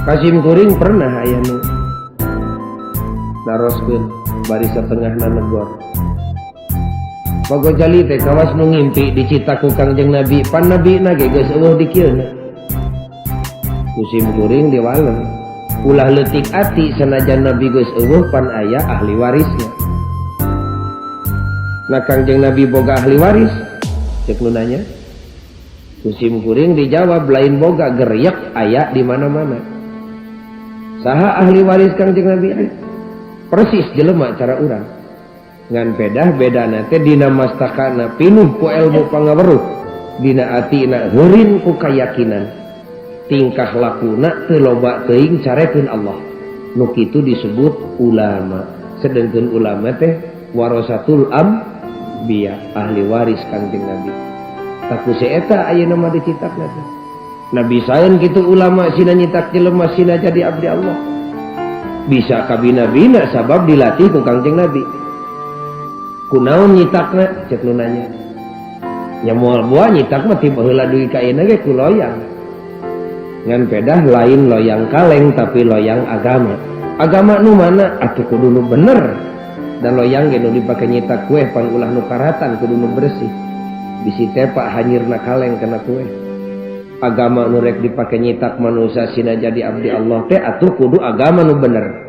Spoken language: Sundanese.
Ka sim kuring pernah aya nu naroskeun bari satengahna negor. Pak Gojali teh kawas nu ngimpi dicitak ku Kangjeng Nabi, pan Nabi na ge geus euweuh di kieu. Ku sim kuring diwaler. Ulah leutik ati, sanajan Nabi geus euweuh pan aya ahli warisna. Nah, Kangjeng Nabi boga ahli waris? Cek nu nanya. Ku sim kuring dijawab, lain boga, geryek aya di mana-mana. Saha ahli waris Kangjeng Nabi? Persis jelema cara urang. Ngan pedah beda teh dina mastakana pinuh ku ilmu pangaweruh, dina atina heurin ku kayakinan, tingkah lakuna teu loba teuing carekeun Allah. Nu kitu disebut ulama. Sedengkeun ulama teh warasatul anbiya, ahli waris Kangjeng Nabi. Tah, ku si eta ayeuna mah dicitakna teh. Nabi saeun kitu ulama sina nyitak jelema sina jadi abdi Allah. Bisa kabina-bina sabab dilatih ku Kangjeng Nabi. Kunaon nyitakna? Cek nu nanya. Nya moal buah, nyitak mah ti baheula dugi ka ayeuna ge ku loyang. Ngan pedah lain loyang kaleng, tapi loyang agama. Agama nu mana? Atuh kudu nu bener. Dan loyang ge nu dipake nyitak kue pan ulah nu karatan, kudu nu bersih. Bisi tepak hanyirna kaleng kena kue. Agama nu rek dipake nyitak manusia sina jadi abdi Allah teh atuh kudu agama nu bener.